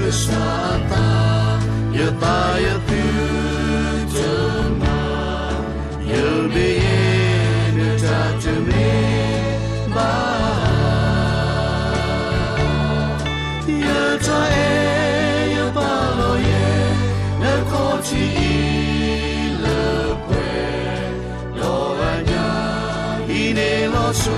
ကစၢ်အသး, ယသးယသုတမၤ, ယမ့ၢ်ယဲ နတၢ်တမ့ၢ်ဘၣ် ယတၢ်အဲၣ်ယပာ်လီၤယဲ နခီၣ်ထံးအံၤလၢပှဲၤ, ဒီးအညၣ်အံၤန့ၣ်လီၤဆီ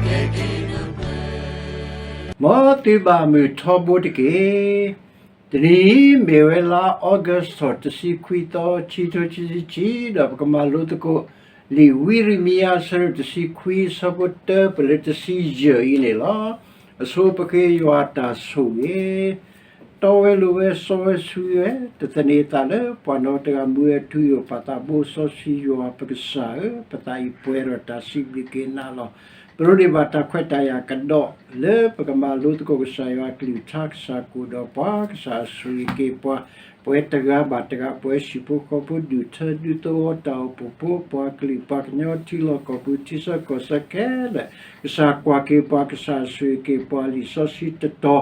ကဲက့ၤနပှဲၤ မ်သုဘၣ်မုာ်ထီဘိတက့ၢ်. တနံၤအံၤမ့ၢ်ဝဲလါ August ထီၣ်တဆံခွံသီ ခံထိခံဆံခံ, ဒီးပကမၤလိသကိး လံာ်ဝံရမံယၤ အဆၢဒိၣ်တဆံခွံ ဆၢဖိတၢ ပလၢတဆံယဲၢ်အံၤန့ၣ်လီၤ. အဆိပဃ့ယွၤတၢ်ဆိၣ်ဂ့ၤ, တီဝဲလိၤဝဲ စီဝဲဆှံဝဲ, တသန့ၤအသးလၢပှၤနီတဂၤ မူဝဲထူယိာ် ပၢ်သးဘိစီဆှံယွၤပကစၢ်ဧၢ, ပသးအံၤပှဲၤဒီးတၢ်စံးဘျုးက့ၤနၤလီၤ. ပဒိးန့ၢ်ဘၣ်တၢ်ခွဲးတၢ်ယာ်ကဒီး လၢပကမၤလိသကိးကစၢ်ယွၤအကလုၢ်ကထါ ကစၢ်ကအိၣ်ဒီးပှၤ, ကစၢ်အဆိၣ်ဂ့ၤက့ၤပှၤ, ပဝဲတဂၤဘၣ်တဂၤ, ပဝဲဟံၣ်ဖိဃီဖိ ဒူၣ်ထၢဒူသဝီ တၢ်အိၣ်ဖှိၣ်ဖိ ပှၤကလုာ်ပှၤကညီ ထံလီၢ်ကီၢ်ပူၤထံဆၢကီၢ်ဆၢခဲလၢာ်, ကစၢ်ကွၢ်က့ၤပှၤ, ကစၢ်ဆိၣ်ဂ့ၤက့ၤပှၤ, လံာ်စီဆှံတတီၤ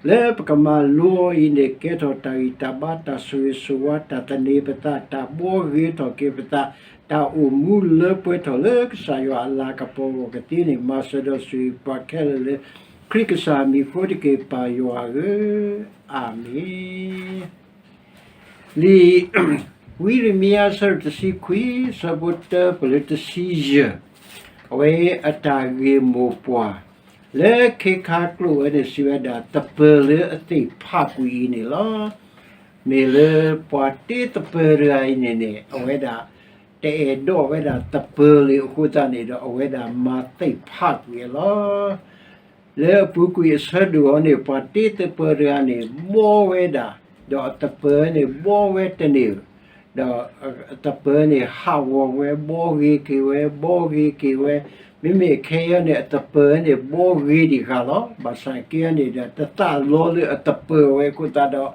လၢပကမၤလိအီၤအံၤန့ၣ် ကဲထီၣ်တၢ်ဂံၢ်တၢ်ဘါ, တၢ်ဆိၣ်ဂ့ၤဆိၣ်ဝါ, တၢ်သန့ၤပသး, တၢ်ဘှီဂ့ၤထီၣ်က့ၤပသး, တၢ်အိၣ်မူလၢပှဲၤထီၣ်လၢကစၢ်ယွၤအလၤကပီၤအဂီၢ်ကသ့န့ၣ် မၤစၢၤဒီးဆိၣ်ဂ့ၤပှၤခဲလၢာ်လၢ ခရံာ်ကစၢ်အမံၤအဃိတက့ၢ် ပၢ်ယွၤဧၢ, အၤမ့ၣ်. လံာ်ဝံရမံယၤ အဆၢဒိၣ်တဆံခွံ ဆၢဖိတၢ ပလၢတဆံယဲၢ်, အဝဲအတၢ်ဂ့ၢ်မိၢ်ပှၢ် လၢခ့ခါကျိာ်ဝဲန့ၣ် စံးဝဲဒၣ် သပၢၤလၢအသ့ၣ်ဖးကွံာ်အံၤန့ၣ်လီၤ. မ့ၢ်လၢပှၤတ့သပၢၤတဂၤအံၤန့ၣ်န့ၣ် အဝဲဒၣ် တအဲၣ်ဒိးဝဲဒၣ်သပၢၤလံအဃိသတးန့ၣ်ဒီး အဝဲဒၣ်မၤသ့ၣ်ဖးကွံာ်အီၤလီၤ. လၢအပူၤကွံာ်အဆၢဒိၣ်အံၤန့ၣ် ပှၤတ့သပၢၤတဂၤန့ၣ် ဘှီဝဲဒၣ်, ဒီးအသပၢၤန့ၣ် ဘှီဝဲတန့ၢ်ဧိၤ, ဒီးအသပၢၤန့ၣ် ဟးဂီၤဝဲ, ဘှီဂ့ၤက့ၤဝဲ, ဘှီဂ့ၤက့ၤဝဲ, မ့မ့ၢ်ခဲအံၤန့ၣ် အသပၢၤန့ၣ် ဘှီဂ့ၤဒံးဃာ်လီၤ. ဘၣ်ဆၣ်က့န့ၣ်ဒီး တသးလီလၢအသပၢၤဝဲအဃိသတးဒီး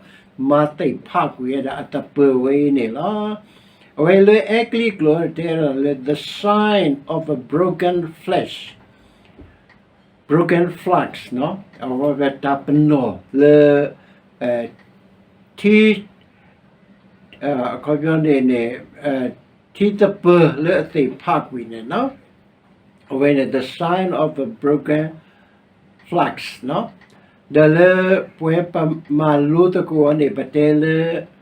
မၤသ့ၣ်ဖးကွံာ်ဝဲဒၣ်အသပၢၤဝဲအံၤန့ၣ်လီၤ. အဝဲလၢအဲကလံးကျိာ်တဲလီၤလၢ the sign of a broken flesh, broken flax အဝဲတၢ်ပနီၣ်လၢ ထံ အခီပညီန့ၣ်န့ၣ် ထံသပၢၤလၢအသ့ၣ်ဖးကွံာ်န့ၣ်လီၤ. အဝဲန့ၣ် the sign of a broken flax ဒီးလၢပဝဲပမၤလိသကိးအီၤန့ၣ် ပတဲလၢ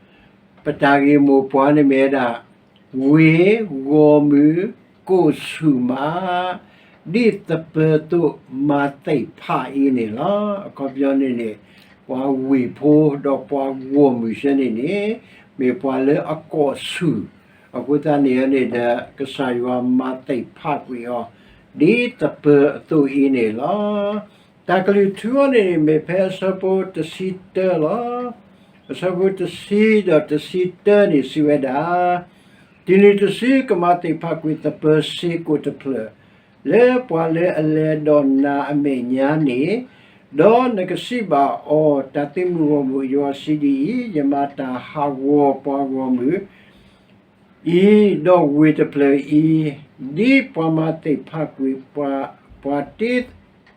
ပတၢ်ဂ့ၢ်မိၢ်ပှၢ်န့ၣ်မ့ၢ်ဝဲဒၣ် ဝ့ၢ်, ဂီၢ်မုၢ်, ကိၣ်ဆူၣ်မး, ဒ်သပၢၤအသိးမၤသ့ၣ်ဖးအံၤန့ၣ်လီၤ. အခီပညီန့ၣ်န့ၣ် ပှၤဝ့ၢ်ဖိဒီးပှၤဂီၢ်မုၢ်ဆၢန့ၣ်န့ၣ် မ့ၢ်ပှၤလၢအကိၣ်ဆူၣ် အဃိသတးန့ၣ်န့ၣ်ဒီး ကစၢ်ယွၤမၤသ့ၣ်ဖးကွံာ်အီၤ ဒ်သပၢၤအသိးအံၤန့ၣ်လီၤ. တၢ်ကလုၢ်ထူအီၤန့ၣ်န့ၣ် မ့ၢ်ဖဲအဆၢဖိတဆံတၢလီၤ. အဆၢဖိတဆံဒီးတဆံတၢန့ၣ်စံးဝဲဒၣ်, တုၤနုၤတစုကမၤသ့ၣ်ဖးကွံာ်သပၢၤစ့ၢ်ကီးတဖျၢၣ် လၢပှၤလၢအလဲၤဒီးနၤအမဲာ်ညါန့ၣ်, ဒီးနကစံးဘၣ်အီၤ တၢ်သုးမုၢ်ဂီၢ်မုၢ် ယွၤစံးဒ်အံၤ, ယမၤတၢ်ဟးဂီၤပှၤဂီၢ်မုၢ် အံၤ, ဒီးဝ့ၢ်တဖျၢၣ်အံၤ, ဒ်ပှၤမၤသ့ၣ်ဖးကွံာ် ပှၤတ့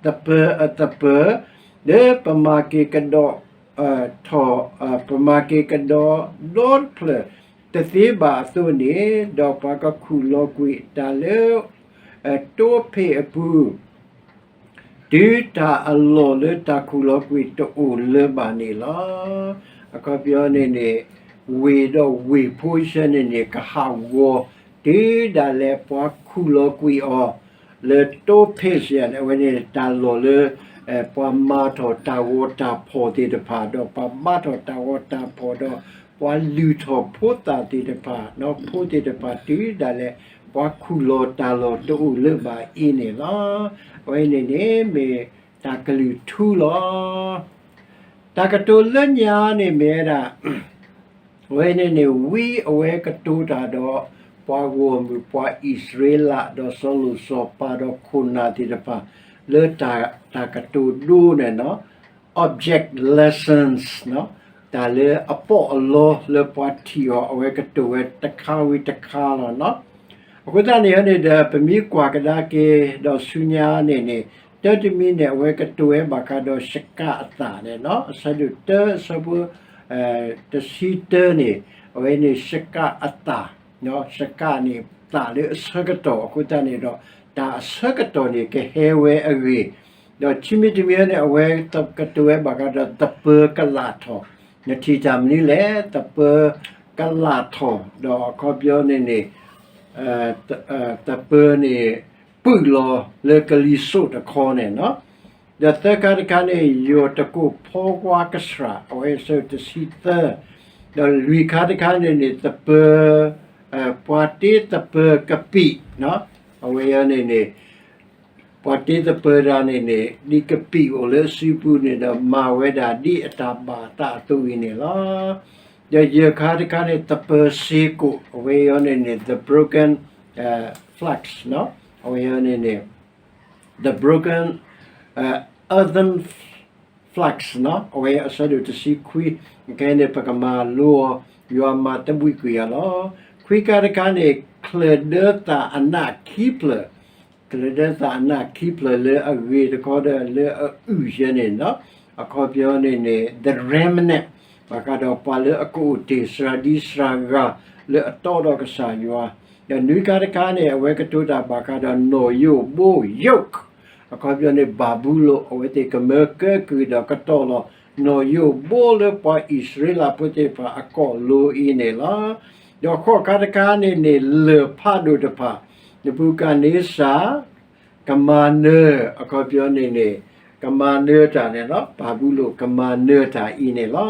သပၢၤအသပၢၤ, လၢပမၤက့ၤကဒီး ထီၣ်, ပမၤက့ၤကဒီးဒီတဖျၢၣ် တသ့ဘၣ်အသိးန့ၣ်, ဒီးပှၤကခူၣ်လီၤကွံာ်တၢ်လၢ တိဖ့းအပူၤ တုၤတၢ်အလီၢ်လၢတၢ်ခူၣ်လီၤကွံာ်တအိၣ်လၢၤဘၣ်န့ၣ်လီၤ. အခီပညီန့ၣ်န့ၣ် ဝ့ၢ်ဒီးဝ့ၢ်ဖိဆၢန့ၣ်န့ၣ် ကဟးဂီၤ တုၤဒၣ်လဲာ်ပှၤခူၣ်လီၤကွံာ်အီၤ လၢတိဖ့းစယၤန့ၣ် အဝဲန့ၣ်တၢ်လီၢ်လၢ ပှၤမၤထီၣ်တၢ်ဂီၤတၢ်ဖီၣ်သ့ၣ်တဖၣ် ဒီးပှၤဘါထီၣ်တၢ်ဂီၤတၢ်ဖီၣ်ဒီး ပှၤလုၢ်ထီၣ်ဖိသၣ်သ့ၣ်တဖၣ် ဖိသ့ၣ်တဖၣ်တုၤဒၣ်လဲာ် ပှၤခူၣ်လီၤတၢ်လီၢ်တအိၣ်လၢၤဘၣ်အံၤန့ၣ်လီၤ. အဝဲန့ၣ်န့ၣ်မ့ၢ်တၢ်ကလုၢ်ထူလီၤ. တၢ်ကတိၤလၢညါန့ၣ်မ့ၢ်ဝဲဒၣ် အဝဲန့ၣ်န့ၣ် ဝံအဝဲကတိၤတၢ်ဒီး ပှၤဂီၢ်မုၢ်ပှၤအံၣ်စရ့လး ဒီးစီၤလိၣ်စီၤပၤဒီးခိၣ်နၢ်သ့ၣ်တဖၣ် လၢတၢ်ကတိၤဒိန့ၣ် object lessons တၢ်လၢအပီးအလီလၢပှၤထံၣ်အီၤ အဝဲကတိၤဝဲတခါဝံၤတခါလီၤ. အဃိသတးန့ၣ်န့ၣ်ဒီး ပမ့ၢ်ကွၢ်ကဒါက့ၤဒီးဆူညါန့ၣ်န့ၣ် တၢတမံၤန့ၣ် အဝဲကတိၤဝဲဘၣ်ဃးဒီးစကးအသၣ်န့ၣ်လီၤ. အဆၢဒိၣ်တၢ အဆၢဖိ တဆံတၢန့ၣ် အဝဲန့ၣ်စကးအသၣ်, စကးန့ၣ်သၣ်လၢအဆၢကတီၢ်အဃိသတးန့ၣ်ဒီး တၢ်အဆၢကတီၢ်န့ၣ်ကဟဲဝဲအဂ့ၢ်, ဒီးခံမံၤတမံၤန့ၣ် အဝဲကတိၤဝဲဘၣ်ဃးဒီးသပၢၤကလာ်ထီၣ်, နထံၣ်တၢ်မနုၤလဲၣ်, သပၢၤကလာ်ထီၣ် ဒီးအခီပညီန့ၣ်န့ၣ် သပၢၤန့ၣ် ပုၢ်လီၤလၢကလံၤစိးတခီန့ၣ်လီၤ. ဒီးသၢခါတခါန့ၣ် ယိၤတကိးဖီကွၢ်ကစှၤ အဝဲအဆၢတဆံသၢ, ဒီးလွံၢ်ခါတခါန့ၣ်န့ၣ် သပၢၤ ပှၤတ့သပၢၤကပံာ်, အဝဲအံၤန့ၣ်န့ၣ် ပှၤတ့သပၢၤတၢ်န့ၣ်န့ၣ် ဒ်ကပံာ်အိၣ်လၢအစုပူၤန့ၣ်ဒီး မၤဝဲဒၣ်ဒ်အတၢ်ဘၣ်အသးအသိးအံၤန့ၣ်လီၤ. ဒီးယဲၢ်ခါတခါန့ၣ် သပၢၤစ့ကိာ် အဝဲအံၤန့ၣ်န့ၣ် the broken flax, အဝဲအံၤန့ၣ်န့ၣ် the broken earthen flax, အဝဲအဆၢဒိၣ်တဆံခွံ, ခဲအံၤန့ၣ် ပကမၤလိအီၤ ယွၤမၤသဘှံးကွံာ်အီၤလီၤ. ခွံခါတခါန့ၣ် ချၢၣ်ဒၢသၣ်အနးခံဖျၢၣ်, ချၢၣ်ဒၢသၣ်အနးခံဖျၢၣ်လၢအဂ့ၤတခီဒီးလၢအအုၣ်ယဲန့ၣ်လီၤ. အခီပညီန့ၣ်န့ၣ် the remnant, ဘၣ်ဃးဒီးပှၤလၢအကအိၣ်တ့ၢ်စှၤဒံစှၤဂၤလၢအတီဒီးကစၢ်ယွၤ, ဒီးနွံခါတခါန့ၣ် အဝဲကတိၤတၢ်ဘၣ်ဃးဒီးနီၣ်ယိၣ်ဘိ yoke, အခီပညီန့ၣ် ဘၤဘူလိၣ် အဝဲသ့ၣ်ကမၢကၢကုၢ်ဒီးကတီၢ်လီၤ နီၣ်ယိၣ်ဘိလၢပှၤအံၣ်စရ့လးဖိသ့ၣ်တဖၣ်အကိာ်လိၤအံၤန့ၣ်လီၤ. ဒီးဃိးခါတခါန့ၣ်န့ၣ် လၢၢ်ဖးဒိၣ်တဖၣ် နဘူၤခၣ်န့စၢၣ် ကမၤနၢၤ အခီပညီန့ၣ်န့ၣ် ကမၤနၢၤတၢ်န့ၣ်လီၤ. ဘၤဘူလိၣ်ကမၤနၢၤတၢ်အံၤန့ၣ်လီၤ.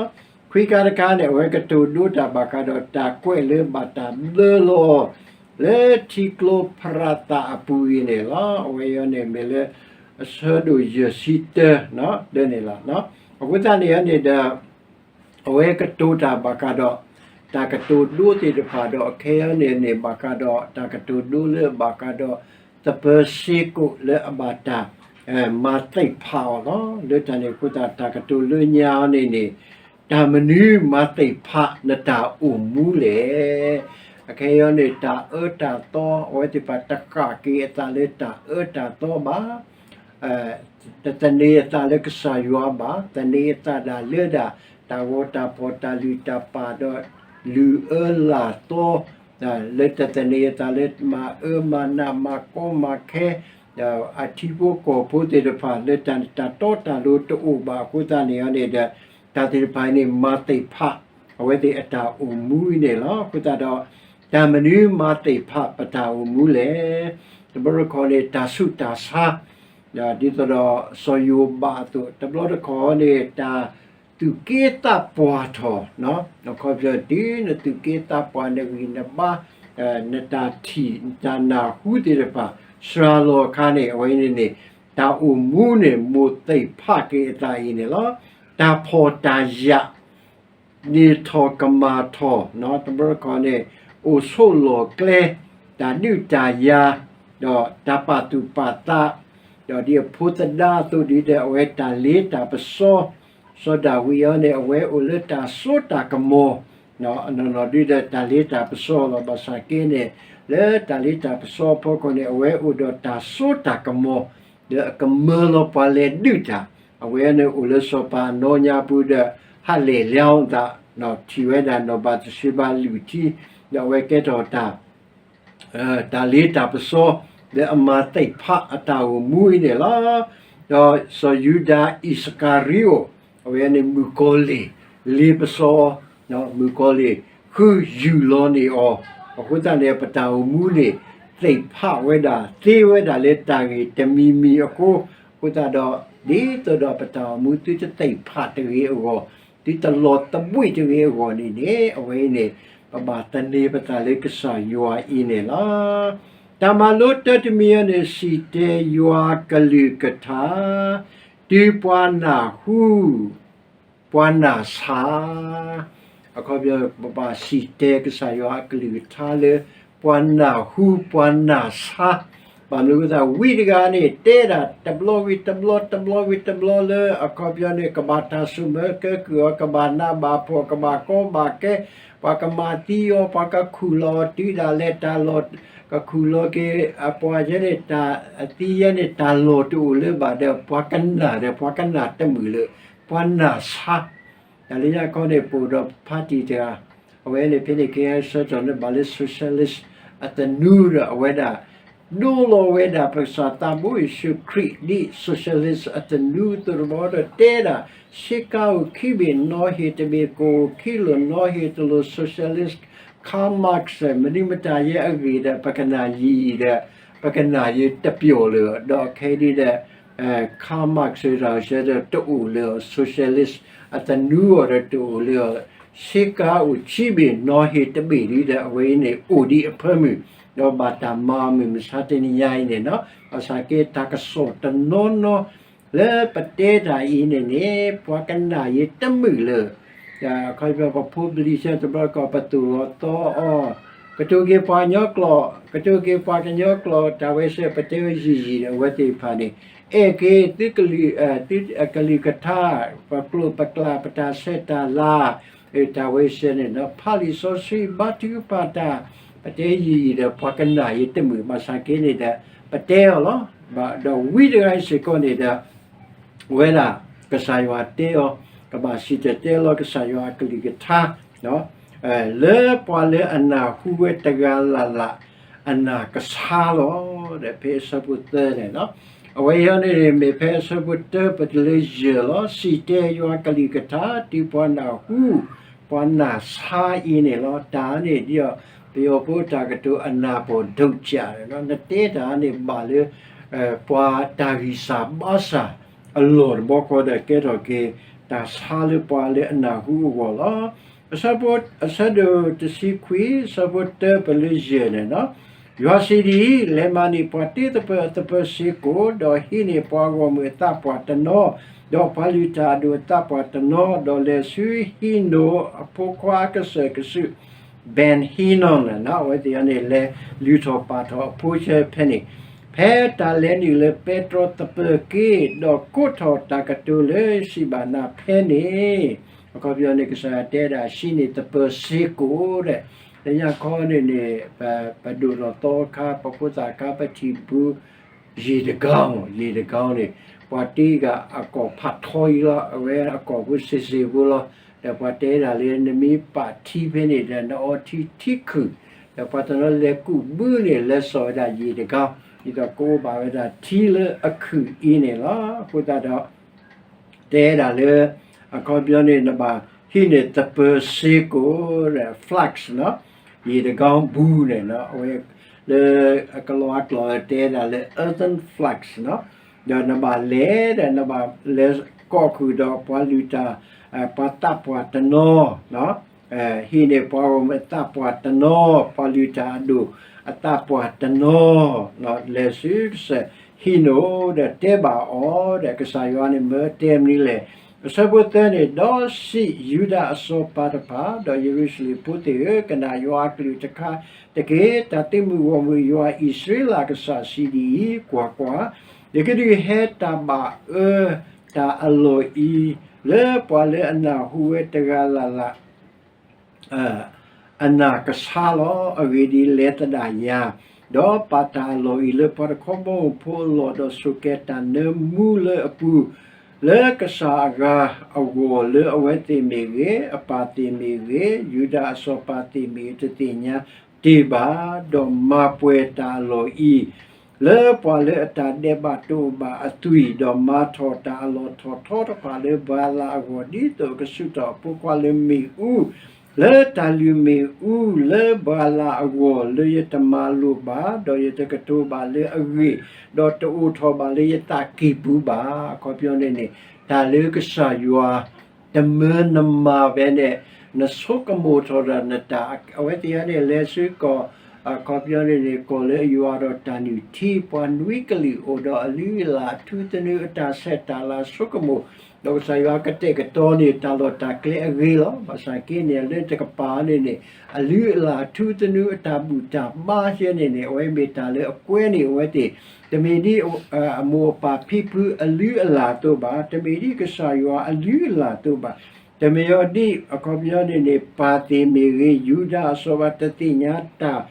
ခွံခါတခါန့ၣ် အဝဲကတိၤဒိတၢ်ဘၣ်ဃးဒီးတၢ်ကွဲးလၢဘၣ်တၢ်ဘျၢလီၤ လၢထံကျိဖရၤသးအပူၤအံၤန့ၣ်လီၤ. အဝဲအံၤန့ၣ်မ့ၢ်လၢ အဆၢဒိၣ်ယဲၢ်ဆံတၢ ဒ်န့ၣ်လီၤ. အဃိသတးန့ၣ်န့ၣ်ဒီး အဝဲကတိၤတၢ်ဘၣ်ဃးဒီး တၢ်ကတိၤဒိသ့ၣ်တဖၣ်ဒီး အခဲအံၤန့ၣ်န့ၣ် ဘၣ်ဃးဒီးတၢ်ကတိၤဒိလၢဘၣ်ဃးဒီး သပၢၤစ့ကိာ်လၢအဘၣ်တၢ် မၤသ့ၣ်ဖးအီၤလီၤ. လၢတၢ်န့ၣ်အဃိသတး တၢ်ကတိၤလၢညါအံၤန့ၣ်န့ၣ် တၢ်မနုၤမၤသ့ၣ်ဖးနတၢ်အိၣ်မူလဲၣ်. အခဲအံၤန့ၣ် တၢ်အၢတၢ်သီ အဝဲသ့ၣ်တဖၣ်တဃၣ်က့ၤအသးလၢတၢ်အၢတၢ်သီဘၣ် တသန့ၤအသးလၢကစၢ်ယွၤဘၣ်, သန့ၤအသးဒၣ်လၢဒၣ် တၢ်ဂီၤတၢ်ဖီၣ် တၢ်လုၢ်တၢ်ပာ်ဒီး လုၢ်အၢလၢ်သီ လၢတသန့ၤအသးလၢမၤအၢမၤနး မၤကီမၤခဲ အထံဖိကီၢ်ဖိသ့ၣ်တဖၣ် လၢတၢ်တီတၢ်လိၤတအိၣ်ဘၣ်အဃိသတးန့ၣ်န့ၣ်ဒီး တၢ်သ့ၣ်တဖၣ်အံၤန့ၣ် မၤသ့ၣ်ဖး အဝဲသ့ၣ်အတၢ်အိၣ်မူအံၤန့ၣ်လီၤ. အဃိသတးဒီး တၢ်မနုၤမၤသ့ၣ်ဖးပတၢ်အိၣ်မူလဲၣ်. တဘျီတခီၣ်န့ၣ် တၢ်ဆူးတၢ်ဆါ ဒ်သိးဒီးစီၤယိၤဘးအသိး တဘျီတခီၣ်န့ၣ် တၢ်သူၣ်က့သးပှၢ်ထီၣ် အခီပညီ တုၤနသူၣ်က့သးပှၢ် နဂံၢ်နဘါ နတၢ်ထံၣ် နတၢ်နၢ်ဟူသ့ၣ်တဖၣ် စှၤလီၤအခါန့ၣ် အဝဲန့ၣ်န့ၣ် တၢ်အိၣ်မူန့ၣ် မိၣ်သ့ၣ်ဖးက့ၤအသးအံၤန့ၣ်လီၤ. တၢ်ဖှီၣ်တၢ်ယာ် န့ၢ်ထီၣ်ကမၣ်ထီၣ် တဘျီတခီၣ်န့ၣ် အိၣ်ဆိးလီၢ်ကျဲ တၢ်ဒုးတၢ်ယၤ ဒီးတၢ်ပာ်သူၣ်ပာ်သး ဒီးဒ်အဖိသဒါအသိးဒ်ဒီး အဝဲတၢ်လ့တၢ်ပစီ စီၤဒၤဝံးအံၤန့ၣ် အဝဲအိၣ်လၢတၢ်စိတၢ်ကမီၤ အနီၢ်နီၢ်ဒ်ဒီး တၢ်လ့တၢ်ပစီလီၤ. ဘၣ်ဆၣ်က့န့ၣ် လၢတၢ်လ့တၢ်ပစီအဖီခိၣ်န့ၣ် အဝဲအိၣ်ဒီးတၢ်စိတၢ်ကမီၤ ဒီးအကမၢလီၤပှၤလဲၤဒုးတၢ် အဝဲန့ၣ်အိၣ်လၢစီၤပၤအနီၢ်ညါပူၤဒီး ဟးလဲၤလၢအသး ထံၣ်ဝဲဒၣ်နီၢ်ဘၤသရှ့ဘၤလုၢ်ထံ ဒီးအဝဲကဲထီၣ်တၢ် တၢ်လ့တၢ်ပစီ လၢအမၤသ့ၣ်ဖးအတၢ်အိၣ်မူအံၤန့ၣ်လီၤ. ဒီးစီၤယူဒၤအံၣ်စကၤရံအိၣ် အဝဲန့ၣ်မုၣ်ကီၤလံၢ် လ့ပစီ မုၣ်ကီၤလံၢ် ဃုယူၢ်လီၤန့ၢ်အီၤ အဃိသတးန့ၣ် ပတၢ်အိၣ်မူန့ၣ် သ့ၣ်ဖးဝဲဒၣ် သ့ဝဲဒၣ်လၢတၢ်ဂ့ၢ်တမံၤမံၤအဃိ အဃိသတးဒီး ဒ်သိးဒီးပတၢ်အိၣ်မူသုတသ့ၣ်ဖးတဂ့ၤအဂီၢ် သုတလီၤသဘှံးတဂ့ၤအဂီၢ်န့ၣ်န့ၣ် အဝဲအံၤန့ၣ် ပဘၣ်သန့ၤပသးလၢကစၢ်ယွၤအံၤန့ၣ်လီၤ. တၢ်မၤလိတၢတမံၤအံၤန့ၣ် စံၣ်တဲၤယွၤကလုၢ်ကထါ တုၤပှၤနၢ်ဟူ ပှၤနၢ်ဆါ အခီပညီ ပဘၣ်စံၣ်တဲၤကစၢ်ယွၤအကလုၢ်ကထါလၢ ပှၤနၢ်ဟူပှၤနၢ်ဆါ ဘၣ်မနုၤအဃိသတး ဝံတဂၤန့ၣ် တဲဒၣ်တဘျီဝံၤတဘျီ တဘျီဝံၤတဘျီလၢ အခီပညီန့ၣ် ကဘၣ်တၢ်ဆိၣ်မၢကဲကုၢ်အီၤ, ကဘၣ်နးဘၣ်ဖှီၣ်, ကဘၣ်ကီဘၣ်ခဲ, ပှၤကမၤသံအီၤ, ပှၤကခူၣ်လီၤအီၤတုၤဒၣ်လဲာ်တၢ်လီၢ်, ကခူၣ်လီၤက့ၤ အပှၤယဲန့ၣ် တၢ်သံယဲန့ၣ် တၢ်လီၢ်တအိၣ်လၢၤဘၣ်ဒီး ပှၤကနၣ်ဒီး ပှၤကနၣ်တမုာ်လၢၤ, ပှၤနၢ်ဆါ တၢ်လၢညါခီန့ၣ် ပအိၣ်ဒီး party တဂၤ, အဝဲန့ၣ်ဖဲန့ၣ် ကဟဲဆၢထၢၣ်လၢဘၣ်လၢ socialist အသနူဒီး အဝဲဒၣ် ဒိလီၤဝဲဒၣ်ပကစၢ်သးဘိယ့ၣ်ၡူးခရံာ်ဒ် socialist အသနူအသိးတဘျီဒီး တဲဒၣ် ဆ့ကၤအိၣ်ခံဘ့ၣ် နီဟ့ၣ်တဘ့ၣ်, ကိၣ်အိၣ်ခံလိာ် နီဟ့ၣ်တလိာ်, socialist Karl Marx မနုၤမတၤယဲအဂ့ၢ်ဒီး ပကနၣ်ယံာ်ဒီး ပကနၣ်ယံာ်တပျီၢ်လၢၤ, ဒီးခဲအံၤဒ်ဒီး Karl Marx တၢ်ဆၢဒီး တအိၣ်လၢၤ, socialist အသနူအီၤဒီးတအိၣ်လၢၤ, ဆ့ကၤအိၣ်ခံဘ့ၣ် နီဟ့ၣ်တဘ့ၣ်ဒ်ဒီး အဝဲအံၤန့ၣ်အိၣ်ဒံးအဖၢမုၢ်, ဒီးဘၣ်တၢ်မၤမုာ်မဆါတနံၤညါအံၤန့ၣ်နီၤ, ဘၣ်ဆၣ်က့တၢ်ကစီၣ်တနီၤနီၤ လၢပတဲတၢ်အံၤန့ၣ်န့ၣ် ပှၤကနၣ်ယံာ်တမုာ်လၢၤ, အခီပညီပဖိပလံၤဆၢတဘျီကီၢ်ပသူၣ်အီၤသီအီၤ, ကတိၤက့ၤပှၤကညီကျိာ်, ကတိၤက့ၤပှၤကညီကျိာ်, တၢ်ဝဲစဲး ပတဲဝဲယံာ်ယံာ်ဒီး အဝဲသ့ၣ်တဖၣ်န့ၣ် အဲၣ်က့ၤသုကလုၢ်, သုကလုၢ်ကထါ, ပကျိာ်ပကျး ပတၢ်ဆဲးတၢ်လၤ, တၢ်ဝဲစဲးန့ၣ်ဒီး ဖးလံာ်စီဆှံ ဘါထုကဖၣ်တၢ်, ပတဲယံာ်ယံာ်ဒီး ပှၤကနၣ်ယံာ်တမုာ်, ဘၣ်ဆၣ်က့န့ၣ်ဒီး ပတဲအီၤလီၤ. ဒီးဝံတဂၤအံၤစ့ၢ်ကီးန့ၣ်ဒီး ဝဲဒၣ် ကစၢ်ယွၤတဲအီၤ, ကဘၣ်စံၣ်တဲၤတဲလီၤကစၢ်ယွၤအကလုၢ်ကထါ လၢပှၤလၢအနၢ်ဟူဝဲတဂၤလၢ်လၢ် အနၢ်ကဆါလီၤ, ဒီးဖဲအဆၢဖိသၢန့ၣ်လီၤ. အဝဲအံၤန့ၣ် မ့ၢ်ဖဲအဆၢဖိတၢပတုၤလၢယဲၢ်လီၤ. စံၣ်တဲၤယွၤကလုၢ်ကထါ တုၤပှၤနၢ်ဟူ ပှၤနၢ်ဆါအံၤန့ၣ်လီၤ. တၢ်န့ၣ်ဒ်အီၤ ပယီၤဖိတၢ်ကတိၤ အနၢ်ပၢၢ်ဒိၣ်ကၢ်န့ၣ်လီၤ. နတဲတၢ်န့ၣ်ဘၣ်လၢ ပှၤတၢ်ဂံၢ်စၢ်ဘါစၢ်အလီၢ်တဘျီဃီဒီး ကဲထီၣ်က့ၤ တၢ်ဆါလၢပှၤလၢအနၢ်ဟူအဂီၢ်လီၤ. အဆၢဖိ အဆၢဒိၣ်တဆံခွံ အဆၢဖိတၢပတုၤလၢယဲၢ်န့ၣ်လီၤ. ယွၤစံးဒ်အံၤ, လဲၤမၤန့ၢ်ပှၤတ့သပၢၤအသပၢၤစ့ၢ်ကီး, ဒီးဟံးန့ၢ်ပှၤဂီၢ်မုၢ်အသးပှၢ်တနီၤ, ဒီးပှၤလုၢ်တၢ်အဒိၣ်အသးပှၢ်တနီၤ, ဒီးလဲၤဆူဟံနိၣ်အဖိခွါအကစၢၢ်ကစုာ် Ben Hinnom န့ၣ်လီၤ. အဝဲသ့ၣ်အံၤန့ၣ် လဲၤလုၢ်ထီၣ်ပာ်ထီၣ်အဖိဆဲးဖဲန့ၣ်, ဖဲတၢ်လဲၤနုာ်လၢပဲတြီသပၢၤက့ၤ, ဒီးကိးထီၣ်တၢ်ကတိၤလၢစံးဘၣ်နၤဖဲန့ၣ်, အခီပညီန့ၣ် ကစၢ်ယွၤတဲဒၣ်ဟံးန့ၢ်သပၢၤစ့ၢ်ကီးဒီး လၢညါခီန့ၣ်န့ၣ် ပဒိၣ်ထီၣ်သီအခါ ပဖိသၣ်အခါ ပထံၣ်ဘူး ရေတံခွန်, ရေတံခွန်န့ၣ် ပှၤတ့ဂၤအကီၢ်ဖးထီအံၤလီၤ. အဝဲအကီၢ်ဖိစ့ၢ်စ့ၢ်ဖိလီၤ. ဒီးပှၤတဲဒၣ်လၢ နမ့ၢ်ပာ်ထံဖဲန့ၣ်ဒီး နအီထံထံခုၣ်, ဒီးပှၤတနီၤလဲၤကူးဘုန့ၣ် လဲၤစိာ်ဝဲဒၣ်ရေတံခွန်, ဒ်သိးကအိၣ်ဘၣ်ဝဲဒၣ်ထံလၢအခုၣ်အံၤန့ၣ်လီၤ. အဃိသတးဒီး တဲဒၣ်လၢ အခီပညီန့ၣ် နဘၣ်ဟံးန့ၢ်သပၢၤစ့ၢ်ကီးဒီး flax န့ၣ်, ရေတံခွန်ဘူးန့ၣ်, အဝဲလၢအကလီအကျိာ်တဲဒၣ်လၢ earthen flax န့ၣ်, ဒီးနဘၣ်လဲၤဒီး နဘၣ်လဲၤကိးဃုာ်ဒီးပှၤလုၢ်တၢ် ပှၤသးပှၢ်တနီၤ ဟံးန့ၢ်ပှၤဂီၢ်မုၢ်အသးပှၢ်တနီၤ, ပှၤလုၢ်တၢ်အဒိၣ်အသးပှၢ်တနီၤ, လဲၤဆူကစၢၢ်ဟံနိၣ်ဒီးတဲဘၣ်အီၤဒီး ကစၢ်ယွၤန့ၣ်မၢတဲမနုၤလဲၣ်. အဆၢဖိသၢန့ၣ်, ဒီးစံး, ယူဒၤအစီၤပၤတဖၣ်, ဒီးယရူၤၡလ့ၣ်ဖိသ့ၣ်ဧၢ, ကနၣ်ယွၤအကလုၢ်တခါတက့ၢ်. တၢ်သုးမုၢ်ဂီၢ်မုၢ်ယွၤအံၣ်စရ့လးအကစၢ်စံးဒ်အံၤ, ကွၢ်ကွၢ်, ယကဒုးဟဲတၢ်ဘၣ်အၢတၢ်အလီၢ်အံၤ လၢပှၤလၢအနၢ်ဟူဝဲတဂၤလၢ်လၢ် အနၢ်ကဆါလီၤ. အဂ့ၢ်ဒ်အံၤ, လဲၤသဒၣ်ယၤ, ဒီးပာ်တၢ်အလီၢ်အံၤလၢပှၤတခီဘီမုၢ်ဖိအလီၢ်, ဒီးဆိၣ်ကဲၤတၢ်နၢမူလၢအပူၤ, လၢကစၢ်အဂၤအဂီၢ်, လၢအဝဲသ့ၣ်မ့ၢ်ဂ့ၤ, အပၢ်သ့ၣ်မ့ၢ်ဂ့ၤ, ယူဒၤအစီၤပၤသ့ၣ်မ့ၢ်ဂ့ၤ, တသ့ၣ်ညါတ့ၢ်ဘၣ်, ဒီးမၤပှဲၤတၢ်အလီၢ်အံၤ လၢပှၤလၢအတၢ်ဒဲးဘးတအိၣ်ဘၣ်အသွံၣ်, ဒီးမၤထီၣ်တၢ်အလီၢ်ထီၣ်ထီတဖၣ်လၢဘၤလးအဂီၢ်, ဒ်သိးကဆူးထီၣ်အဖိခွါလၢမ့ၣ်အူ လၢတၢ်လုၢ်မ့ၣ်အူလၢဘၤလးအဂီၢ်, လၢယတမၤလိာ်ဘၣ်, ဒီးယတကတိၤဘၣ်လၢအဂ့ၢ်, ဒီးတအိၣ်ထီၣ်ဘၣ်လၢယသးကံၢ်ပူၤဘၣ်. အခီပညီန့ၣ်န့ၣ် တၢ်လၢကစၢ်ယွၤ တမၢနမၤဖဲန့ၣ် နဆိကမိၣ်ထီၣ်ဒီးနတၢ်, အဝဲသ့ၣ်အံၤန့ၣ် လဲၤဆူကီၢ် အခီပညီန့ၣ်န့ၣ် ကီၢ်လၢယွၤဒီးတၢ်နုၢ်ထံ ပှၤနွံကလုာ်အိၣ်ဒီးအလုၢ်အလၢ် ထူသနူ အတၢ်ဆဲးတၢ်လၤ ဆိကမိၣ်, ဒီးကစၢ်ယွၤကတဲာ်ကတီၤန့ၣ် တၢ်လီၢ်တၢ်ကျဲအဂ့ၤလီၤ. ဘၣ်ဆၣ်က့န့ၣ် လၢတကပၤန့ၣ်န့ၣ် အလုၢ်အလၢ် ထူသနူ အတၢ်ဘူၣ်တၢ်ဘါယဲန့ၣ်န့ၣ် အဝဲမ့ၢ်တၢ်လၢအကွဲန့ၢ်အဝဲသ့ၣ်, တမ့ၢ်ဒ် အမိၢ်အပၢ်ဖံဖုအလုၢ်အလၢ်အသိးဘၣ်, တမ့ၢ်ဒ်ကစၢ်ယွၤအလုၢ်အလၢ်အသိးဘၣ်, တမ့ၢ်အီၤဒ် အခီပညီန့ၣ်န့ၣ် ပၢ်သ့ၣ်မ့ၢ်ဂ့ၤ ယူဒၤအစီၤပၤ တသ့ၣ်ညါတၢ်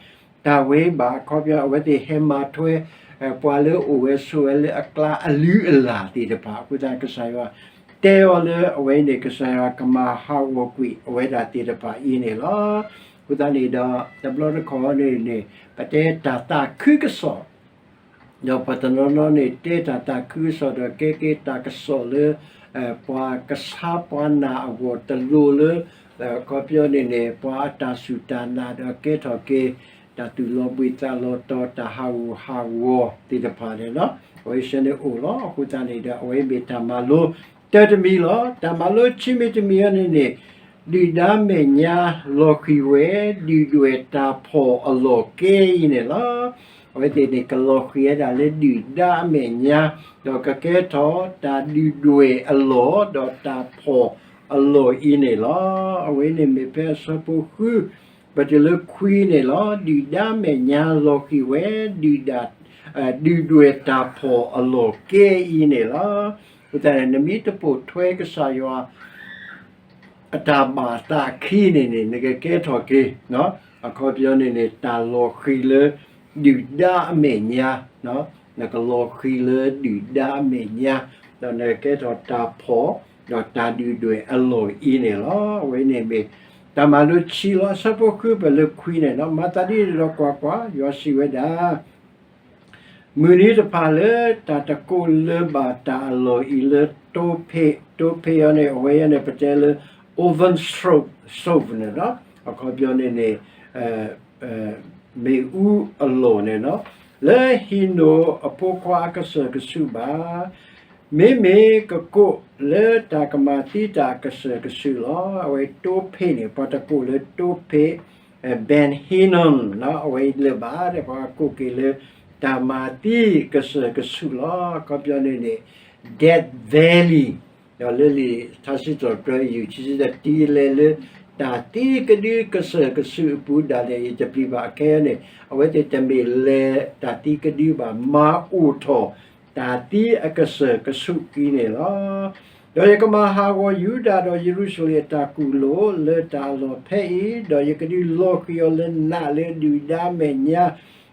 တၢ်ဝဲဘၣ်, အခီပညီ အဝဲသ့ၣ်ဟဲမၤထွဲ ပှၤလၢအိၣ်ဝဲဆိးဝဲလၢအကျါ အလုၢ်အလၢ်သ့ၣ်တဖၣ်အဃိသတး ကစၢ်ယွၤတဲအီၤလၢအဝဲန့ၣ် ကစၢ်ယွၤကမၤဟးဂီၤကွံာ်အဝဲဒၣ်သ့ၣ်တဖၣ်အံၤန့ၣ်လီၤ. အဃိသတးန့ၣ်ဒီး တဘျီတခီၣ်န့ၣ်န့ၣ် ပတဲတၢ်သးခုကစီၣ် ဒီးပှၤတနီၤနီၤန့ၣ် တဲတၢ်သးခုကစီၣ်ဒီး ကဲက့ၤတၢ်ကစီၣ်လၢ ပှၤကဆါပှၤနာ်အဂီၢ် တလိၣ်လၢ အခီပညီန့ၣ်န့ၣ် ပှၤအတၢ်စူၢ်တၢ်နာ်ဒီး ကဲထီၣ်က့ၤ တၢ်သူၣ်လီၤဘှံးသးလီၤတီၤ တၢ်ဟးဂူာ်ဟးဂီၤသ့ၣ်တဖၣ်န့ၣ်လီၤ. အဝဲဆၢန့ၣ်အိၣ်လီၤ. အဃိသတးန့ၣ်ဒီး အဝဲမ့ၢ်တၢ်မၤလိတၢတမံၤလီၤ. တၢ်မၤလိဆံမံၤတမံၤအံၤန့ၣ်န့ၣ် ဒုၣ်ဒါမဲာ်ညါလီၤဃံၤဝဲ ဒုၣ်ဒွဲၣ်တၢ်ဖှီၣ်အလီၢ်ကဲအံၤန့ၣ်လီၤ. အဝဲသ့ၣ်န့ၣ် ကလီၤဃံၤဝဲဒၣ်လၢဒုၣ်ဒါအမဲာ်ညါ, ဒီးကကဲထီၣ်တၢ်ဒုၣ်ဒွဲၣ်အလီၢ် ဒီးတၢ်ဖှီၣ်အလီၢ်အံၤန့ၣ်လီၤ. အဝဲန့ၣ်မ့ၢ်ဖဲအဆၢဖိဃု ပတုၤလၢခွံန့ၣ်လီၤ. ဒုၣ်ဒါမဲာ်ညါလီၤဃံၤဝဲ ဒုၣ်ဒါ ဒုၣ်ဒွဲၣ်တၢ်ဖှီၣ်အလီၢ်ကဲအံၤန့ၣ်လီၤ. အဃိသတးန့ၣ် နမ့ၢ်တပိာ်ထွဲကစၢ်ယွၤ အတၢ်ဘၣ်သးအခံန့ၣ်န့ၣ် နကကဲထီၣ်က့ၤ အခီပညီန့ၣ်န့ၣ် တၢ်လီၤဃံၤလၢ ဒုၣ်ဒါအမဲာ်ညါ, နကလီၤဃံၤလၢဒုၣ်ဒါအမဲာ်ညါ, ဒီးနကကဲထီၣ်တၢ်ဖှီၣ် ဒီးတၢ်ဒုၣ်ဒွဲၣ်အလီၢ်အံၤန့ၣ်လီၤ. အဝဲန့ၣ်မ့ၢ် တၢ်မၤလိခံလီၤ. အဆၢဖိဃု ပတုၤလၢခွံန့ၣ်လီၤ. မၤသးဒ်န့ၣ်ဒီးကွၢ်ကွၢ်, ယွၤစံးဝဲဒၣ် မုၢ်နံၤတဖၣ်လၢတၢ်တကိးလၢၤဘၣ်တၢ်အလီၢ်အံၤလၢတိဖ့း, တိဖ့းအံၤန့ၣ် အဝဲအံၤန့ၣ် ပတဲလၢ oven stove န့ၣ်လီၤ. အခီပညီန့ၣ်န့ၣ် မ့ၣ်အူအလီၢ်န့ၣ်လီၤ. လၢဟံးနိာ်အဖိခွါအကစၢၢ်ကဆူးဘၣ် မ့မ့ၢ်ကကိးလၢတၢ်ကမၤသံတၢ်အကစၢၢ်ကဆူးလီၤ. အဝဲတိဖ့းန့ၣ် ပှၤတကိးလၢတိဖ့း Ben Hinnom အဝဲလၢၤဘၣ်ဒီး ပှၤကိးက့ၤလၢ တၢ်မၤသံကစၢၢ်ကဆူးလီၤ. အခီပညီန့ၣ်န့ၣ် Death Valley ဒီးလၢလံာ်ထါစံးထီၣ်ပတြၢၤ ယူၢ်ဆံဆံတၢ တံၤလဲၤလၢ တၢ်သံကဒုကစၢၢ်ကဆူးအပူၤဒၣ်လဲာ် ယတပျံၤဘၣ်အခဲအံၤန့ၣ် အဝဲသ့ၣ်တမ့ၢ်လဲၤတၢ်သံကဒုဘၣ် မၤအိၣ်ထီၣ် တၢ်သံအကစၢၢ်ကဆူးအံၤန့ၣ်လီၤ. ဒီးယကမၤဟးဂီၤယူဒၤဒီးယရူၤၡလ့ၣ်အတၢ်ကူၣ်လိာ်လၢတၢ်အလီၢ်ဖဲအံၤ, ဒီးယကဒုးလီၤဃံၤအီၤလၢနးလၢဒုၣ်ဒါအမဲာ်ညါ,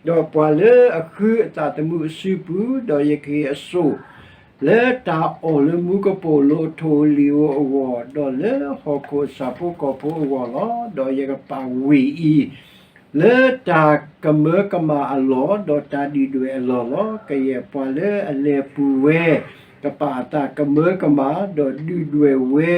ဒီးပှၤလၢအဃုအသးသမူအစုပူၤ, ဒီးယကဟ့ၣ်အစိၣ် လၢတၢ်အီၣ်လၢမူကပိာ်လိၤအထိၣ်ဧိၤလံၣ်ဧိၤအဂီၢ်, ဒီးလၢဟီၣ်ခိၣ်အဆၣ်ဖိကီၢ်ဖိအဂီၢ်လီၤ. ဒီးယကပာ်ဝ့ၢ်အံၤ လၢတၢ်ကမၢကမၣ်အလီၢ်, ဒီးတၢ်ဒုၣ်ဒွဲၣ်အလီၢ်လီၤ. ကယဲၢ်ပှၤလၢအလဲၤပူၤဝဲ ကပာ်အသးကမၢကမၣ်, ဒီးဒုၣ်ဒွဲၣ်ဝဲ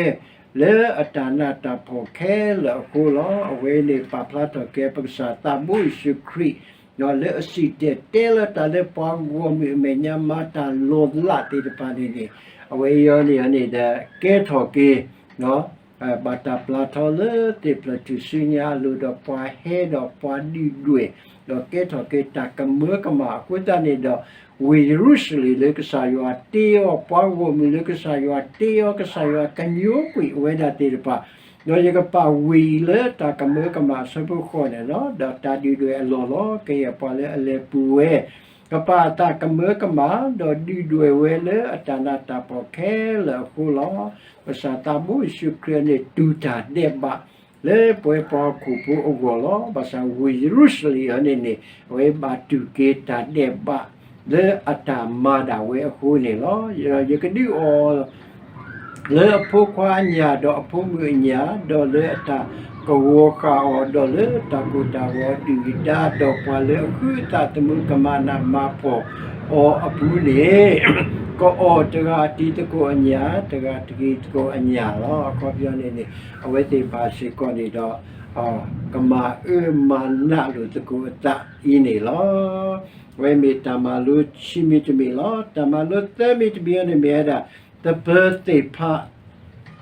လၢအတၢ်နးတၢ်ဖှီၣ်ခဲလၢာ်အဃိလီၤ. အဝဲန့ၣ်ပာ်ဖျါထီၣ်က့ၤ ပကစၢ်သးဘိယ့ၣ်ၡူးခရံာ် လၢအစံၣ်တဲၤတဲလီၤတၢ်လၢပှၤဂီၢ်မုၢ်အမဲာ်ညါ မၤတၢ်လီၤလးသ့ၣ်တဖၣ်န့ၣ်န့ၣ်, အဝဲအံၤန့ၣ်န့ၣ်ဒီး ကဲထီၣ်က့ၤ ဘၣ်တၢ်ပျၢ်ထီလၢသ့ၣ်ဖျၢၣ်ထူၣ်စုညါအလိၤ, ဒီးပှၤဟဲဒီးပှၤဒုၣ်ဒွဲၣ်, ဒီးကဲထီၣ်က့ၤတၢ်ကမၢကမၣ်အဃိသတးန့ၣ်ဒီး, ဝ့ၢ်ယရူၤၡလ့ၣ်လၢကစၢ်ယွၤတ့အီၤ, ပှၤဂီၢ်မုၢ်လၢကစၢ်ယွၤတ့အီၤ, ကစၢ်ယွၤကညိကွံာ်အဝဲဒၣ်သ့ၣ်တဖၣ်, ဒီးယကပာ်ဝ့ၢ်အံၤလၢတၢ်ကမၢကမၣ်အဆၢဖိဃိးန့ၣ်လီၤ. ဒီးတၢ်ဒုၣ်ဒွဲၣ်အလီၢ်လီၤ. ကယဲၢ်ပှၤလၢအလဲၤပူၤဝဲ ကပာ်အသးကမၢကမၣ်, ဒီးဒုၣ်ဒွဲၣ်ဝဲလၢအတၢ်နးတၢ်ဖှီၣ်ခဲလၢာ်အဃိလီၤ. ကစၢ်သးဘိယ့ၣ်ၡူးခရံာ်န့ၣ် တူၢ်တၢ်ဒဲးဘး လၢပဝဲပှၤဟီၣ်ခိၣ်ဖိအဂီၢ်လီၤ. ဘၣ်ဆၣ်ဝ့ၢ်ယရူၤၡလ့ၣ်အံၤန့ၣ်န့ၣ် အဝဲဘၣ်တူၢ်က့ၤတၢ်ဒဲးဘး လၢအတၢ်မၤဒၣ်ဝဲအဃိန့ၣ်လီၤ. ယကဒုးအီၤ လၢအဖိခွါအညၣ်, ဒီးအဖိမုၣ်အညၣ်, ဒီးလၢအတၢ်ကဝီၤဃာ်အီၤ, ဒီးလၢတၢ်ကိၢ်တၢ်ဂီၤအဒုၣ်အဒါ, ဒီးပှၤလၢအဃုအသးသမူကမၤနးမၤဖှီၣ်အီၤအပူၤန့ၣ်, ကအီၣ်တဂၤအတံၤသကိးအညၣ်, တဂၤတံၤသကိးအညၣ်လီၤ. အခီပညီန့ၣ်န့ၣ် အဝဲသ့ၣ်တဖၣ်စ့ၢ်ကီးန့ၣ်ဒီး ကမၤအၢမၤနးလိာ်သကိးအသးအံၤန့ၣ်လီၤ. အဝဲမ့ၢ်တၢ်မၤလိခံမံၤတမံၤလီၤ. တၢ်မၤလိသၢမံၤတမံၤအံၤန့ၣ်မ့ၢ်ဝဲဒၣ် သပၢၤသ့ၣ်တဖၣ်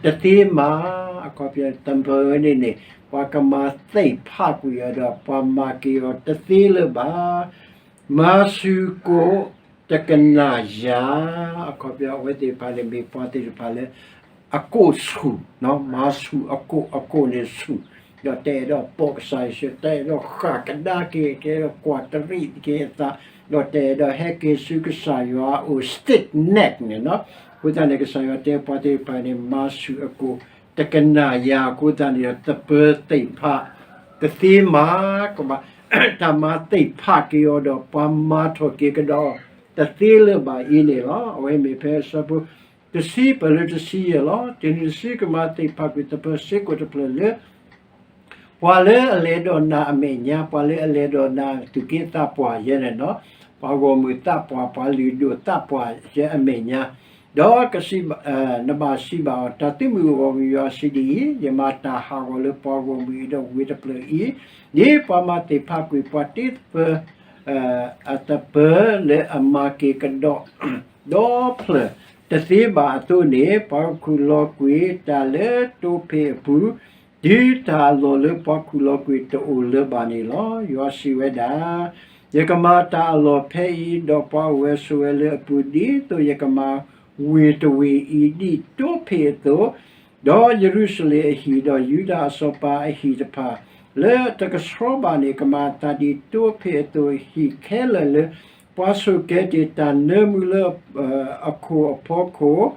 တသ့မၤ အခီပညီတၢ်မၤန့ၣ်န့ၣ် ပှၤကမၤသ့ၣ်ဖးကွံာ်အီၤဒီး ပှၤမၤက့ၤအီၤတသ့လၢၤဘၣ်. မၤဆူၣ်ကိၣ်တကနၣ်ယၤ, အခီပညီအဝဲသ့ၣ်တဖၣ်န့ၣ် မ့ၢ်ပှၤသ့ၣ်တဖၣ်လၢ အကိၣ်ဆူၣ်, မၤဆူၣ်အကိၣ်, အကိၣ်န့ၣ်ဆူၣ်, ဒီးတအဲၣ်ဒိးပိာ်ကစၢ်ယ့ၣ်ၡူး, တအဲၣ်ဒိးဃၣ်ကဒါက့ၤ, တအဲၣ်ဒိးကွၢ်တရံးက့ၤအသး, ဒီးတအဲၣ်ဒိးဟဲက့ၤဆူကစၢ်ယွၤအအိၣ် stiff neck န့ၣ်လီၤ. အဃိသတးန့ၣ် ကစၢ်ယွၤတဲပှၤသ့ၣ်တဖၣ်န့ၣ် မၤဆူၣ်အကိၣ်တကနၣ်ယၤအဃိသတးန့ၣ်ဒီး သပၢၤသ့ၣ်ဖး ကသ့မၤ, ကဘၣ်တၢ်မၤသ့ၣ်ဖးက့ၤအီၤဒီး ပှၤမၤထီၣ်က့ၤကဒီး တသ့လၢၤဘၣ်အံၤန့ၣ်လီၤ. အဝဲမ့ၢ်ဖဲအဆၢဖိ တဆံပၢၢ်လၢတဆံယဲၢ်လီၤ. တုၤနုၤတစုကမၤသ့ၣ်ဖးကွံာ်သပၢၤစ့ၢ်ကီးတဖျၢၣ်လၢ ပှၤလၢအလဲၤဒီးနၤအမဲာ်ညါ, ပှၤလၢအလဲၤဒီးနၤသူၣ်က့သးပှၢ်ယဲန့ၣ်လီၤ. ပှၤဂီၢ်မုၢ်သးပှၢ်, ပှၤလုၢ်ဒိၣ်သးပှၢ်ယဲအမဲာ်ညါ, ဒီးကစံး, နဘၣ်စံးဘၣ်အီၤ, တၢ်သုးမုၢ်ဂီၢ်မုၢ်ယွၤစံးဒ်အံၤ, ယမၤတၢ်ဟးဂီၤလၢပှၤဂီၢ်မုၢ်အံၤဒီးဝ့ၢ်တဖျၢၣ်အံၤ, ဒ်ပှၤမၤသ့ၣ်ဖးကွံာ်ပှၤတ့သပၢၤ အသပၢၤလၢအမၤက့ၤကဒီး ဒီဖျၢၣ်တသ့ဘၣ်အသိးန့ၣ်, ပှၤကခူၣ်လီၤကွံာ်တၢ်လၢတိဖ့းအပူၤ, တုၤတၢ်အလီၢ်လၢပှၤခူၣ်လီၤကွံာ်တအိၣ်လၢၤဘၣ်န့ၣ်လီၤ. ယွၤစံးဝဲဒၣ်, ယကမၤတၢ်အလီၢ်ဖဲအံၤ, ဒီးပှၤအိၣ်ဝဲဆိးဝဲလၢအပူၤ, ဒ်သိးယကမၤဝ့ၢ်တဝ့ၢ်အံၤဒ်တိဖ့းအသိး, ဒီးယရူၤၡလ့ၣ်အဟံၣ်, ဒီးယူဒၤအစီၤပၤအဟံၣ်တဖၣ်, လၢတကဆှီဘၣ်န့ၣ်, ကမၤအသးဒ်တိဖ့းအသိး, ဟံၣ်ခဲလၢာ်လၢ ပှၤဆိၣ်ကဲတ့ၢ်တၢ်နၢမူလၢ အခိၣ်အဖီခိၣ်,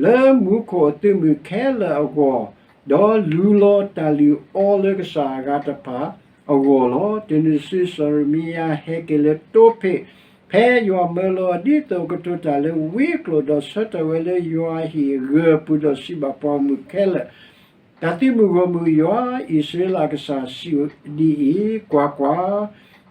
လၢမူခိၣ်အသုးမုၢ်ခဲလၢာ်အဂီၢ်, ဒီးလူလီၤတၢ်လုၢ်အီလၢကစၢ်အဂၤတဖၣ်အဂီၢ်လီၤ. တုၤနုၤတစုစီၤရမံယၤဟဲက့ၤလၢတိဖ့း, ဖဲယွၤမၢလီၤအီၤ ဒ်သိးအကတိၤတၢ်လၢဝံအကျိာ်, ဒီးဆၢထၢၣ်ဝဲလၢယွၤအဟံၣ်အဂၢၤအပူၤ, ဒီးစံးဘၣ်ပှၤဂီၢ်မုၢ်ခဲလၢာ်, တၢ်သုးမုၢ်ဂီၢ်မုၢ်ယွၤ, အံၣ်စရ့လးအကစၢ်စံးဒ်အံၤ, ကွၢ်ကွၢ်,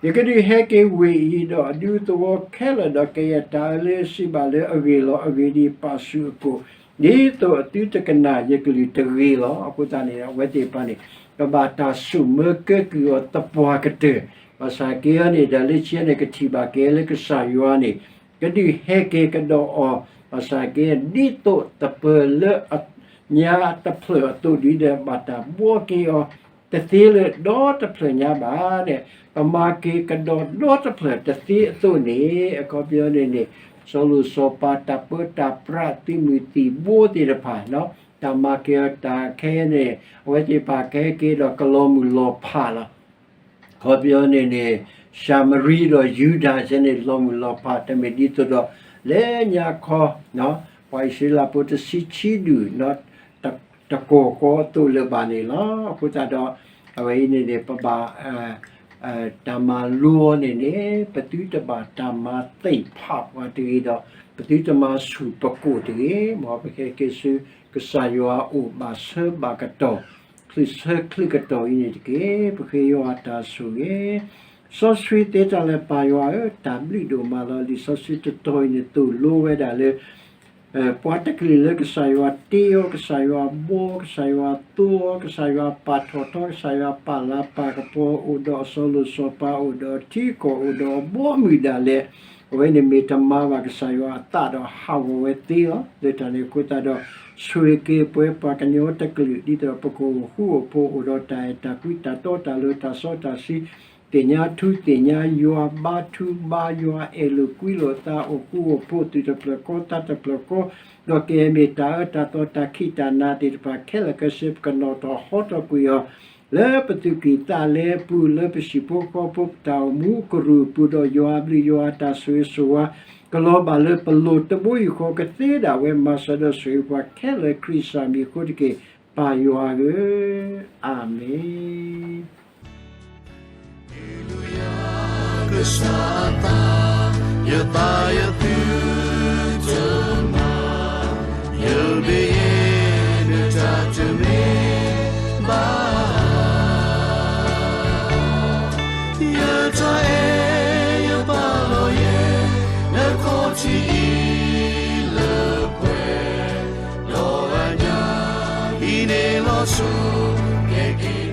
ယကဒုးဟဲက့ၤဝ့ၢ်အံၤ, ဒီးအဒူသဝီခဲလၢာ်, ဒီးကယဲၢ်တၢ်အၢလၢစံးဘၣ်လၢအဂ့ၢ်လီၤ. အဂ့ၢ်ဒ်အံၤ, ပာ်ဆူၣ်အကိၣ်, ဒ်သိးအသုတကနၣ်ယကလုၢ်တဂ့ၤလီၤ. အဃိသတးန့ၣ် အဝဲသ့ၣ်တဖၣ်န့ၣ် ကဘၣ်တၢ်ဆိၣ်မၢကဲကုၢ်အီၤသပှၢ်ကတၢၢ်, ဘၣ်ဆၣ်က့ၤအီၤန့ၣ် ဒီးလၢခံန့ၣ် ကထံၣ်ဘၣ်က့ၤလၢကစၢ်ယွၤန့ၣ် ကဒုးဟဲက့ၤကဒီးအီၤ, ဘၣ်ဆၣ်က့ၤ ဒ်သိးသပၢၤလၢအ ညါတဖျၢၣ်အသိးဒ်ဒီး ဘၣ်တၢ်ဘှီက့ၤအီၤ တသ့လၢၤဒီတဖျၢၣ်ညါဘၣ်န့ၣ်, ပမၤက့ၤကဒီးဒီတဖျၢၣ်တသ့အသိးန့ၣ်, အခီပညီန့ၣ်န့ၣ် စီၤလိၤစီၤပၤ တၢ်ပၢတၢ်ပြး သုးမုၢ်သံၣ်ဘိသ့ၣ်တဖၣ်, တၢ်မၤက့ၤအီၤတၢ်ခဲအံၤန့ၣ် အဝဲသ့ၣ်တဖၣ်ကဟဲက့ၤဒီးကလီၤမုၢ်လီၤဖးလီၤ. အခီပညီန့ၣ်န့ၣ် ၡၤမရံဒီးယူဒၤစ့ၢ်န့ၣ် လီၤမုၢ်လီၤဖး တမ့ၢ်ဒ်သိးဒီး လၢညါခီ ပှၤအံၣ်စရ့လးဖိတဆံခံဒူၣ် တကိၢ်ဃီအသိးလၢၤဘၣ်န့ၣ်လီၤ. အဃိသတးဒီး အဝဲအံၤန့ၣ်န့ၣ် ပဘၣ် တၢ်မၤလိအီၤန့ၣ်န့ၣ် ပသုတဘၣ်တၢ်မၤသ့ၣ်ဖးပှၤတဂ့ၤဒီး ပသုတမၤဆူၣ်ပကိၣ်တဂ့ၤ, မ်ပကဟဲက့ၤဆူကစၢ်ယွၤအအိၣ်ဘၣ်ဆၢဘၣ်ကတီၢ် ချုးဆၢချုးကတီၢ်အံၤန့ၣ်တက့ၢ်. ပဃ့ယွၤအတၢ်ဆိၣ်ဂ့ၤ စီဆှံသ့တၢ်လၢပၢ်ယွၤဧၢ, တၢ်ဘျုးဒိၣ်မးလီၤ. လံာ်စီဆှံတတီၤအံၤန့ၣ် သိၣ်လိဝဲဒၣ်လၢ ပှၤတကလုာ်လၢကစၢ်ယွၤတ့အီၤ, ကစၢ်ယွၤဘှီ, ကစၢ်ယွၤသိအီၤ, ကစၢ်ယွၤပာ်ထီၣ်ထီ, ကစၢ်ယွၤပာ်လၤပာ်ကပီၤ, အိၣ်ဒီးအစီၤလိၣ်စီၤပၤ, အိၣ်ဒီးအထံအကီၢ်, အိၣ်ဒီးအဘီအမုၢ်ဒၣ်လဲာ်, အဝဲန့ၣ်မ့ၢ်တမၤဘၣ်ကစၢ်ယွၤအသးဒီးဟးဂီၤဝဲသ့လီၤ. လၢတၢ်န့ၣ်အဃိသတးဒီး ဆိၣ်ဂ့ၤက့ၤပဝဲပှၤကညီတကလုာ် ဒ်သိးဒီးပကအိၣ်ဃူအိၣ်ဖိး အိၣ်ဒီးတၢ်အဲၣ်တၢ်ကွံ တၢ်တီတၢ်လိၤ တၢ်စီတၢ်ဆှံ သ့ၣ်ညါထူသ့ၣ်ညါယွၤ ဘါထူဘါယွၤ အဲၣ်လိာ်ကွံလိာ်အသး အိၣ်ဃူအိၣ်ဖိး သူၣ်တဖျၢၣ်ကီသးတဖျၢၣ်ဃီ, ဒီးကယဲၢ်မ့ၢ်တၢ်အၢတၢ်သီ တၢ်ခံးတၢ်နၤသ့ၣ်တဖၣ် ခဲလၢာ်ခဲဆ့ ပကနီၣ်ထီၣ်ဟီထီၣ်ကွံာ်အီၤ လၢပသူၣ်ကံၢ်သးလဲအပူၤ လၢပဟံၣ်ဖိဃီဖိ ပတၢ်အိၣ်မူကရူၢ်အပူၤ ဒီးယွၤအဘျုးယွၤအတၢ်ဆိၣ်ဂ့ၤဆိၣ်ဝါ ကလီၤဘၣ်လၢပလိၤတဘိယူၢ်ဃီ ကသ့ဒၣ်ဝဲ မၤစၢၤဒီးဆိၣ်ဂ့ၤပှၤခဲလၢာ် ခရံာ်စၢ်မံၤအဃိတက့ၢ် ပၢ်ယွၤဧၢ, အၤမ့ၣ်. ကစၢ်အသး, ယသးယသုတမၤ, ယဘၣ်ယဲနတၢ်တမ့ၢ်ဘၣ်, ယတၢ်အဲၣ်ယပာ်လီၤယဲ နခီၣ်ထံးအံၤလၢပှဲၤ, ဒီးအညါ ဟံးန့ၢ်လီၤဆူကဲက့ၤ